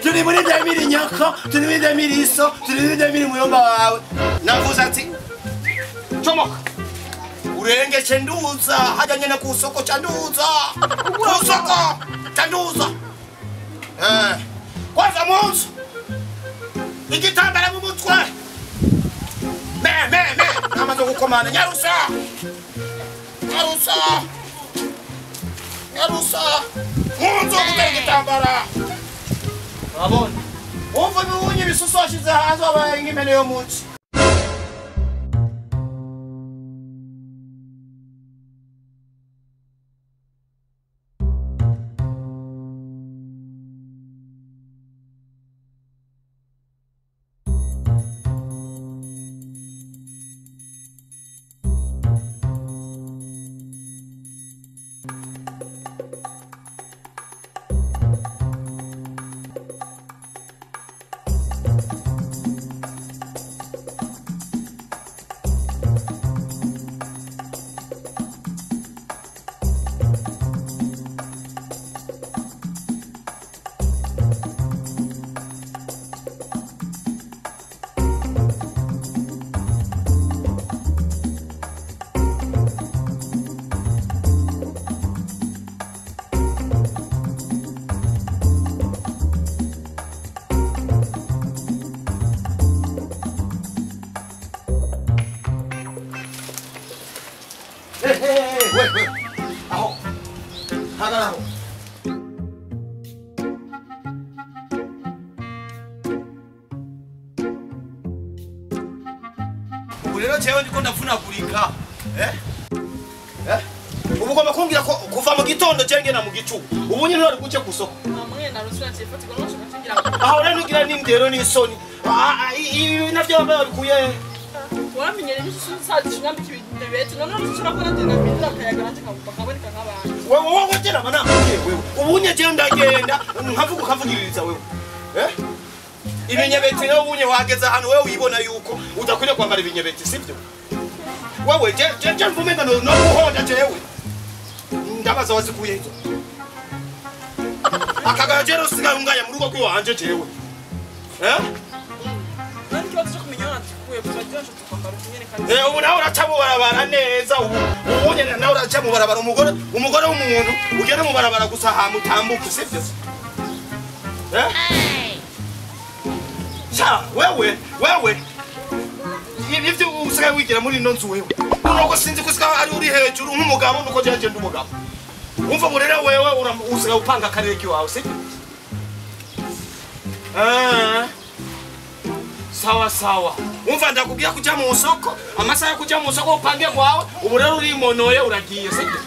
Turi muri 2000 nyoko, turi muri 2000 iso, turi muri 2000 muyomba wawe. Navuze ati chomoka. Urenge chenduza, haja nyene kusoko chanduza. Kusoko chanduza. Kwanza munzu. Igitambara mu mutwe. Me me me, namaze gukomana nyarusa. Nyarusa. Nyarusa. Munzu kutera igitambara. Urabona? Umva ibihunye ibisusu washize hanze wabaye nk'impene yo munsi. Aho. Hagarara. Ubu rero jewe ndiko ndavunagurika. Ubu ugomba kumbwira ko kuva mu gitondo je ngena mu gicuku. Ubu nyine ntari guce kusoko. Amwe narusura ncefatirwa no shaka ngira. Aho rero ugira n'indero n'isoni. Ibi navyo bambaye babikuye. Wamenyere ibisusu nambika ibintu betu none ushobora kubona ndenda mpindura akayaga nanje kaboneka nk'abantu. Wewe wowe tena bana wewe. Ubunye je ndagenda nkavuga ukavugiririza wewe. Ibinyabeti nawe ubunye wageza hano wewe uyibona yuko udakwiriye kwambara ibinyabeti sibyo? Wewe je je mvumenga no guhonda jewe. Ndabaza wazikuye hizo. Akagayo usigaye ungaya mu rugo kwiwanje jewe. Ubu nawe uraca mu barabara neza ubu ubunye nawe uraca mu barabara umugore w'umuntu ugere mu barabara gusa hamutambuka sivyo? Cha wewe ivyo usigaye wigira muri ino nzu wewe nuko sinzi ko usigaye ari uri hejuru nk'umugabo nuko jeje ndi umugabo umva burera wewe usigaye upanga akarere kiwawe sivyo? Sawa sawa. Umva ndakubwira kuja mu soko, amasaha yo kuja mu soko upange kwawe, ubu rero uri monoye uragiye sibyo?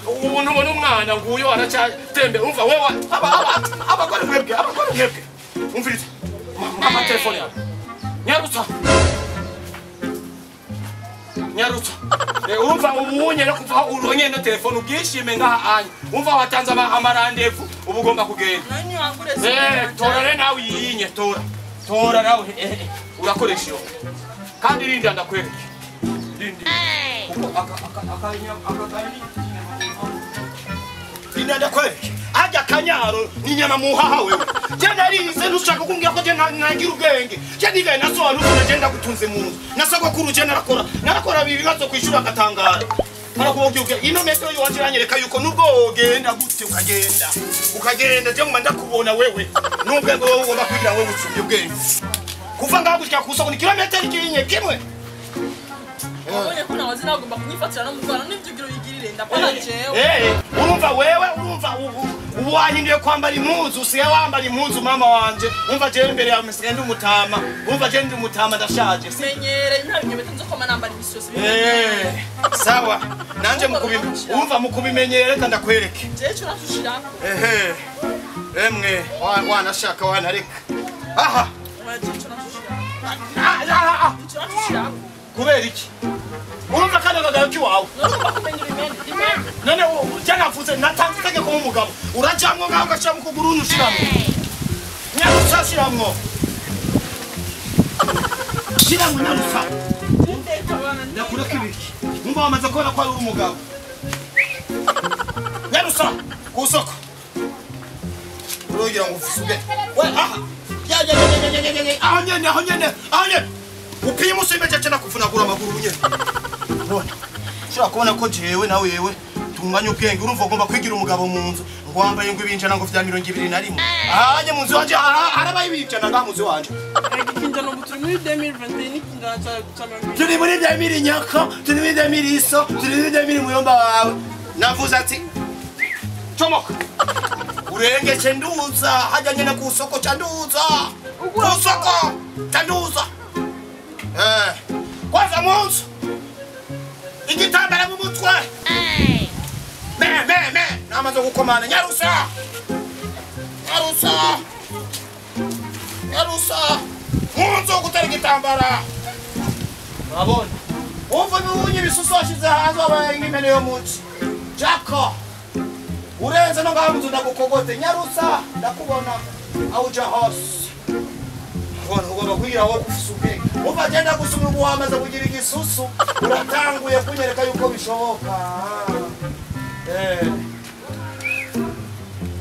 Ubu ntubona umwana nguyo aracatembe umva wewe abagore mwebwe abagore mwebwe. Umviriza. Mama telefone yawe. Nyarutsa. Nyarutsa. Urumva ubunye no kuva uronye no telefone ubwishime ngaha anya. Umva watanze amarandevu ubu ugomba kugenda. Tora re nawe yinye tora. Tora nawe urakoresha iyo. Kandi rinda ndakwereke. Rindi. Kuko aka rinda ndakwereke. Ajya kanyaro ni nyama muhaha wewe. Je narize ntushaka kumbwira ko je ntangira ubwenge. Je nigaye nasobanura je ndagutunze mu nzu. Nasogokuru je narakora. Narakora ibibazo kwishura agatangara. Harakubwira ino metero yiwanje iranyereka yuko nubwo wogenda gute ukagenda. Ukagenda je nguma ndakubona wewe. Nubwo wowe ugomba kugira wewe utsumye ubwenge. Kuva ngaho gushika kusoko ni kilometero kinye kimwe. Wabonye ko nawe nagomba kunyifatira no mugwana n'ivyo ugira uyigirire ndapana jewe. Urumva wewe urumva ubu wahinduye kwambara impuzu usigaye wambara impuzu mama wanje. Umva jewe imbere yawe msigaye ndi umutama. Umva jewe ndi umutama ndashaje. Menyere nta binyobete nzokoma nambara imisosi. Sawa. Nanje umva mukubimenyere reka ndakwereke. Jewe cyo nasushirako. Emwe wanashaka wanareka. Aha. Kubera iki? Urumva kandi akagayo kiwawe. None je navuze natanze itegeko nk'umugabo. Urajamwo ngaho ugashira mu kuguru unushiramwo. Nyarusa shiramwo. Shiramwo nyarusa. Ndakureka ibiki? Umva wamaze kubona ko ari umugabo. Nyarusa. Kusoko. Urugira ngo ufusuge. We aha. Ya ya ya ya ya ya. Aho nyene aho nyene aho nyene. Upima usimbe cyane kuvunagura amaguru nyene. None. Ushobora kubona ko jewe nawe yewe tunganya ubwenge urumva ugomba kwigira umugabo mu nzu ngo wambaye ngo ibinjana ngo vya 21. Ahanye mu nzu wanje harabaye ibinjana nga mu nzu wanje. Ikinjana ubu turi muri 2021 ikinjana ca 20. Turi muri 2000 nyako, turi muri 2000 iso, turi muri 2000 muyomba wawe. Navuze ati comoka. Urenge chenduza hajya nyene ku soko chanduza. Ku soko chanduza. Kwanza mu nzu. Igitambara mu mutwe. Me me me namaze gukomana nyarusa. Nyarusa. Nyarusa. Mu nzu gutera igitambara. Urabona? Umva bibunye ibisusu washize hanze wabaye nk'impene yo muci. Jacko. Urenze no ngaho nzu ndagukogote nyarusa ndakubona auja hose. Ubona ugomba kugira wowe ufise ubwenge. Umva agenda gusoma ubu wamaze kugira igisusu uratanguye kunyereka yuko bishoboka.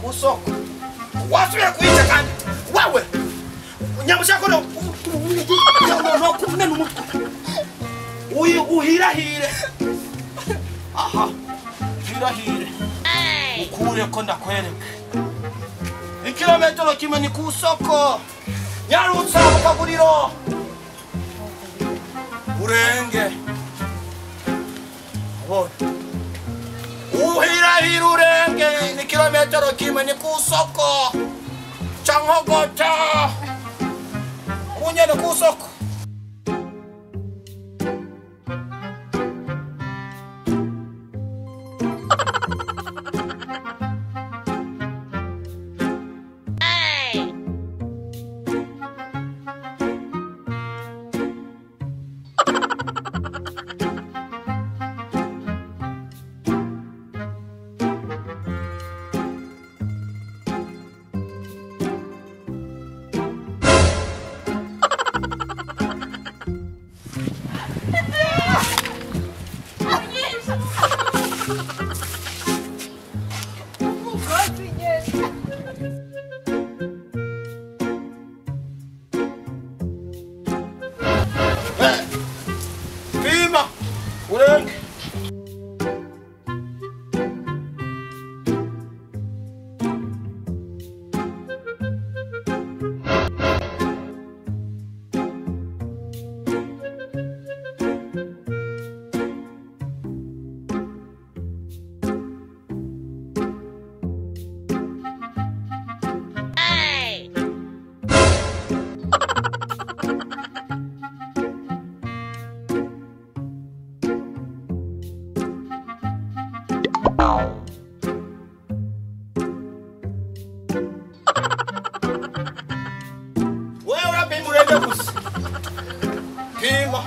Kusoko. Wasubiye kuyica kandi wewe. Nyamushako no no kumena umutwe. Uyu uhirahire. Aha. Hirahire. Ukure ko ndakwereka. Ikilometero kimwe ni kusoko. Nyarutsa mukaguriro. Urenge. Abona. Uhirahira urenge ni kilometero kimwe ni kusoko. Chankogota. Kunyene kusoko. Pima! Urenge! Wewe urapima urenge gusa. Pima.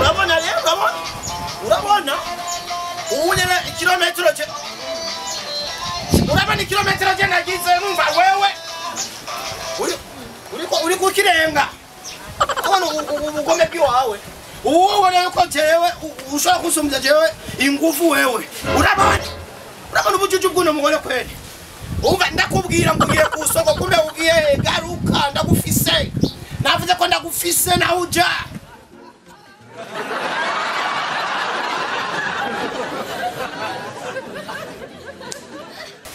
Urabona rero urabona urabona ubu nyene ikilometero cye urabona ikilometero cye nagize numva wewe uri kukirenga ubona ubugome bw'iwawe ubu ubona yuko jewe ushobora kusumbya jewe ingufu wewe urabona urabona ubujuju bw'uno mugore kweli umva ndakubwira ngo ugiye ku soko kumbe ugiye garuka ndagufise navuze ko ndagufise nawe uja.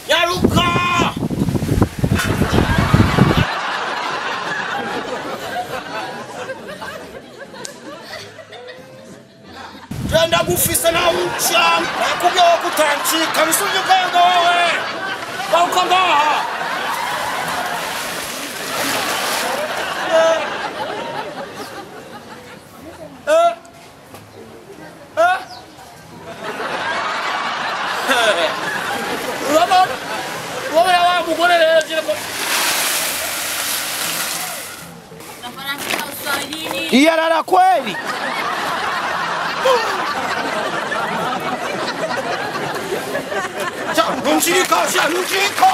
Nyaruka! Ndagufise nawe uca nakubwiye ko utancika bisubye ubwenge wowe. Va ngaha. Urabona? Urabona wa mugore rero je ko Iyarara kweli. Cha, nunchika, cha, nunchika.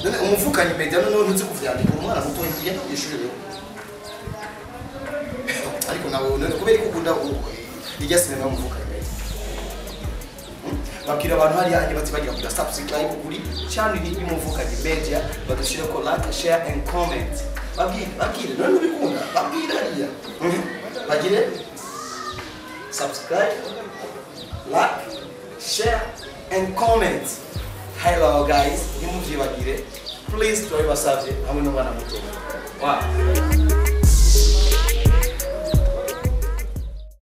None umuvukanyi media none ntuzi kuvyandika umwana muto yigenda kwishuri rero ariko nawe none kubera ko ukunda irya sinema umuvukanyi media babwira abantu hariya hanye bati bagira kugira subscribe kuri channel y'umuvukanyi media badushire ko like, share and comment. Babwire none ubikunda babwire hariya bagire subscribe, like, share and comment. Hello guys, ntimuvyibagire. Please turabibasavye hamwe n'umwana muto. Wow.